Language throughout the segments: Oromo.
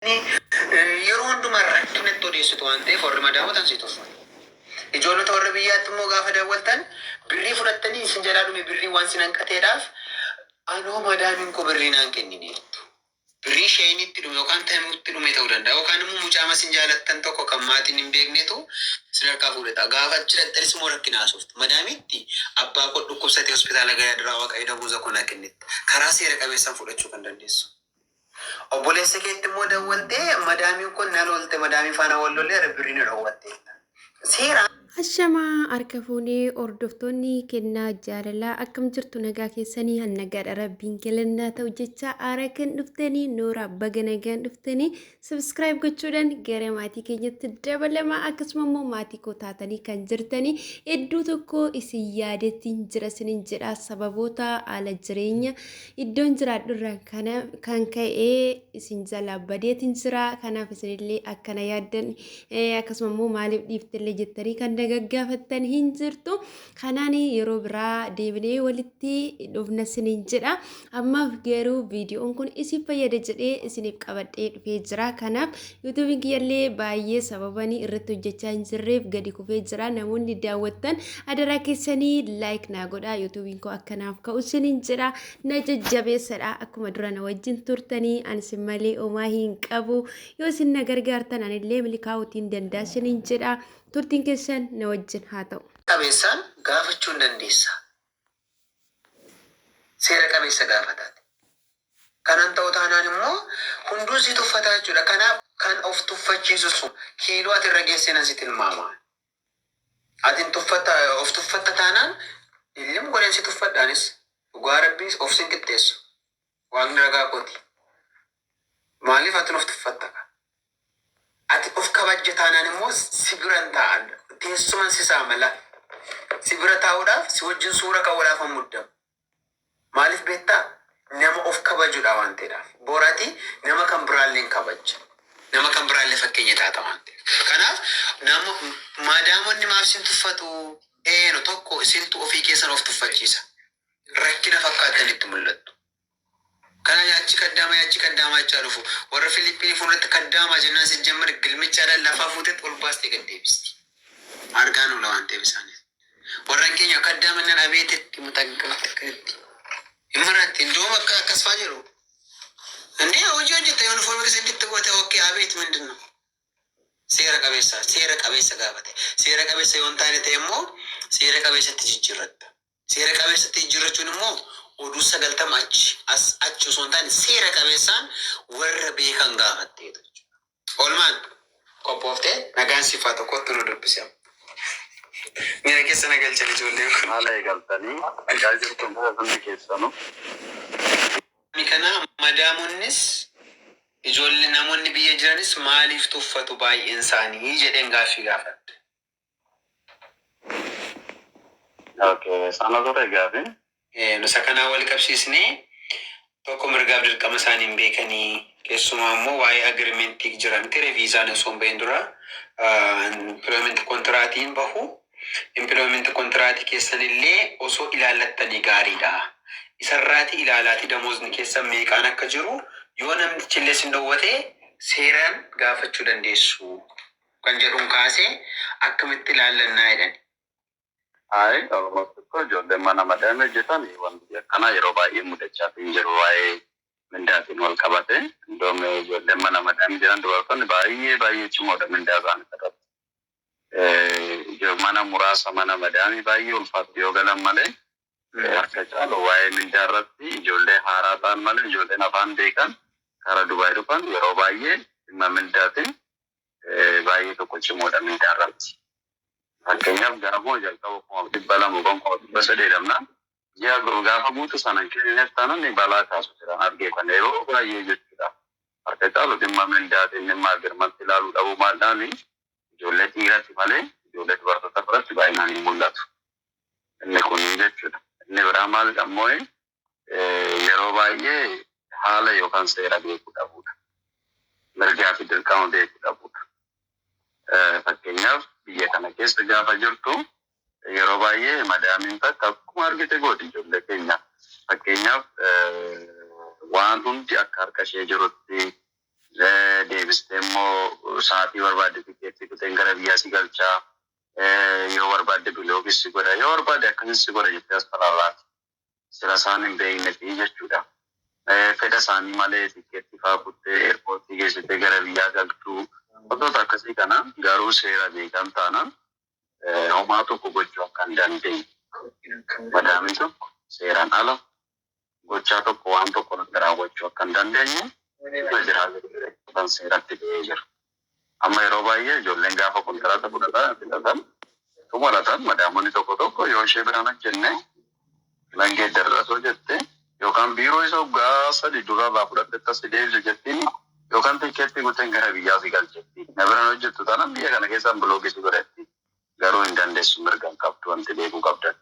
Yeroo hundumaa rakkina itti odeessitu waan ta'eef warri madaamotan si tuffatu. Ijoollota warra biyyaatti immoo gaafa dawwaltan birrii fudhattanii isin jalaa dhume, birrii waan sin hanqateedhaaf anoo madaamiin koo birrii naan kennineettu. Birrii Sheinitti dhume yookaan Temutti dhume ta'uu danda'a, yookaan immoo mucaama isin jaalattan tokko kan maatiin hin beeknetu isin harkaa fuudhe ta'a. Gaafa achi dhaqxanis immoo rakkina haasoftu. Madaamitti abbaa koo dhukkubsatee hospitaala gayaa duraa Waaqayyo damuuza koo naa kennetta. Karaa seera qabeessaan fudhachuu kan dandeessu. Obboleessa keetti immoo dawwaltee madaamiin kun na lolte, madaamii faana wal lollee birrii na dhowwatteetta. Seeraan Ashamaa, harka fuunee hordoftoonni kennaa jaalalaa, akkam jirtu? Nagaa keessanii? Nagaadha, Rabbiin galannaa ta'u jecha. Aara kan dhuftanii noora, baga nagaan dhuftanii. Subscribe gochuudhaan gara maatii keenyatti dabalama. Akkasuma immoo maatii koo taatanii kan jirtanii, hedduu tokko isin yaadattiin jira isinin jedha. Sababoota haala jireenya iddoon jiraadhu irraa kan ka'ee isin jalaa badeetiin jira. Kanaaf isinillee akkana yaaddan, akkasuma immoo maaliif dhiiftellee jettanii kan na gaggaafattan hin jirtu. Kanaan yeroo biraa deebinee walitti dhufna isiniin jedha. Ammaaf garuu viidiyoon kun isin fayyada jedhee isiniif qabadhee dhufee jira. Kanaaf YouTubeiin kiyyallee baay'ee sababanii irratti hojjechaa hin jirreef gadi kufee jira. Namoonni daawwattan adaraa keessanii like naa godhaa. YouTubeiin koo akkanaaf ka'u isiniin jedha. Na jajjabeessadha. Akkuma dura na wajjin turtanii, ani isin malee homaa hin qabu. Yoo isin na gargaartan anillee milkaa'uutiin danda'a isiniin jedha. Turtiin keessan na wajjin haa ta'u. Qabeessaan gaafachuu hin dandeessa. Seera qabeessa gaafataati. Kanan ta'u taanaan immoo hunduu si tuffataa jechuudha. Kanaaf kan of tuffachiisu sun kiiloo ati irra geessee nan si tilmaama. Ati tuffatta, of tuffatta taanaan illim godheen si tuffadhaanis dhugaa Rabbii of sin qixxeessu. Waaqni ragaa kooti. Maaliif ati of tuffatta? Ati of kabajja taanaan immoo si biran taa'an, teessuman si saamala. Si bira taa'uudhaaf, si wajjin suura ka'uudhaaf hin muddamu. Maaliif beektaa? Nama of kabajudha waan ta'eedhaaf. Borati nama kan biraallee hin kabajja. Nama kan biraallee fakkeenya taata waan ta'eef. Kanaaf nama madaamonni maaf sin tuffatu? Eeno tokko isintu ofii keessan of tuffachiisa. Rakkina fakkaattan itti mul'attu. Kana yaachi kaddaamaa, yaachi kaddaamaa jechaa dhufu. Warra Filiippiinii fuulduratti kaddaamaa jennaan si jammar gilmichaadhaan lafaa fuutetti ol baastee gad deebisti. Argaan oola waan ta'eef isaaniif. Warran keenya kaddaamannaan abeetetti mutaggaatti. Hin maraatti indoom akka akkas faa jiru. እንዴ hojii hojjette, yuunifoormii keessa itti goote, okay, abeet ምንድን ነው? Seera qabeessa, seera qabeessa gaafate. Seera qabeessa yoo hin taane ta'e immoo seera qabeessatti jijjiirratta. Seera qabeessatti jijjiirrachuun immoo oduu 90 achi as achi osoo hin taane seera qabeessaan warra beekan gaafatteetu jechuudha. Oolmaan qophooftee nagaan siifaa tokkotti nu dubbise. Miira keessa na galchan ijoolleen kun. Haala eegaltanii nagaa jirtu hundi keessanuu. Kana madaamonnis, ijoollee, namoonni biyya jiranis maaliif tuffatu baay'een isaanii jedheen gaaffii gaafadhe. Okay, sana ture gaafiin. Nusa kanaa wal qabsiisnee tokko mirgaaf dirqama isaanii hin beekanii, keessumaa immoo waa'ee agreementii jira miti, viizaan osoo hin bahin dura employment contractiin bahu, employment contractii keessanillee osoo ilaallattanii gaariidha. Isarraati ilaalaati damoosni keessan meeqaan akka jiru yoo namtichi illee sin dhowwate seeraan gaafachuu dandeessu kan jedhuun kaasee akkamitti ilaallannaa jedhani. Ayi, almost tokko ijoolleen mana madaamii hojjetan wanti akkanaa yeroo baay'ee mudachaa hin jiru waa'ee mindaatiin wal qabate. Indoom ijoolleen mana madaamii jiran dubartoonni baay'ee baay'ee cimoodha mindaa isaanii irratti. Mana muraasa mana madaamii baay'ee ulfaatu yoo galan malee, harka caalu waa'ee mindaa irratti ijoollee haaraa ta'an malee, ijoolleen afaan beekan karaa Dubaay dhufan yeroo baay'ee dhimma mindaatiin baay'ee tokko cimoodha mindaa irratti. Fakkeenyaaf gaafa jalqaba 200,000 yookaan 300,000 dhabna. Ji'a gaafa guutu sana kenneef taanaan balaa kaasu jiran argee kan yeroo baay'ee jechuudha. Harka caalu dhimma mindaatiin, dhimma agreementii ilaaluu dhabuu maaldhaani, ijoollee dhiiratti malee ijoollee dubartoota biratti baay'inaan hin mul'atu. Inni kun jechuudha. Inni biraa maal ammoo, yeroo baay'ee haala yookaan seera beekuu dhabuudha. Mirgaa fi dirqama beekuu dhabuudha. Fakkeenyaaf biyya kana keessa gaafa jirtu yeroo baay'ee madaamiin takka akkuma argite gooti ijoollee keenya. Fakkeenyaaf waan hundi akka harka ishee jirutti deebisee Daftee immoo sa'aatii barbaadde tikeettii kuteen gara biyyaa si galchaa. Yoo barbaadde biloogis si godha, yoo barbaadde akkasis si godha jettee as faraarraati. Sira isaan hin beekne jechuudha. Fedha isaanii malee tikeettii fa'aa kuttee eerpoortii geessitee gara biyyaa galchuu, wantoota akkasii kana garuu seera beekan taanaan homaa tokko gochuu akka hin dandeenye. Madaamiin tokko seeraan ala gochaa tokko, waan tokko irratti raawwachuu akka hin dandeenye irra jiraatu seeratti ba'ee jira. Amma yeroo baay'ee ijoolleen gaafa kontiraata fudhatan fudhatan xumuratan, madaamonni tokko tokko yoo ishee biraan hojjenne nan geeddarratoo jette, yookaan biiroo isa waggaa 3 durarraa fudhatte tas deebise jettiin, yookaan tikeettii kuteen gara biyyaa si galchetti. Na biraan hojjettu taanaan biyya kana keessaan bilookii si godhatti. Garuu hin dandeessu, mirga hin qabdu, wanti beekuu qabdan.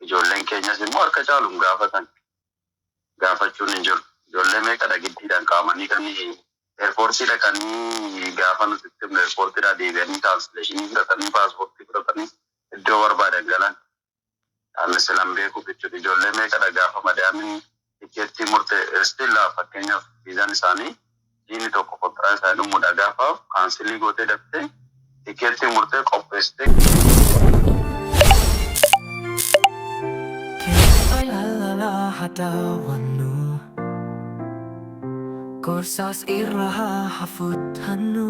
Ijoolleen keenyas immoo harka caaluun gaafatan. Gaafachuun hin jiru. Ijoollee meeqadha giddiidhaan qaamanii kan eerpoortii dhaqanii, gaafa nuti itti himnu eerpoortiidhaa deebi'anii translationii fudhatanii, paaspoortii fudhatanii iddoo barbaadan galan. Ani silan beekuuf jechuudha. Ijoollee meeqadha gaafa madaamiin tikeettii murte, still fakkeenyaaf viizaan isaanii jiini tokko kontiraan isaanii dhumuudha, gaafa cancel gootee daftee tikeettii murtee qopheessitee. Jaalala haa daawwannu, gorsaas irra haa fudhannu.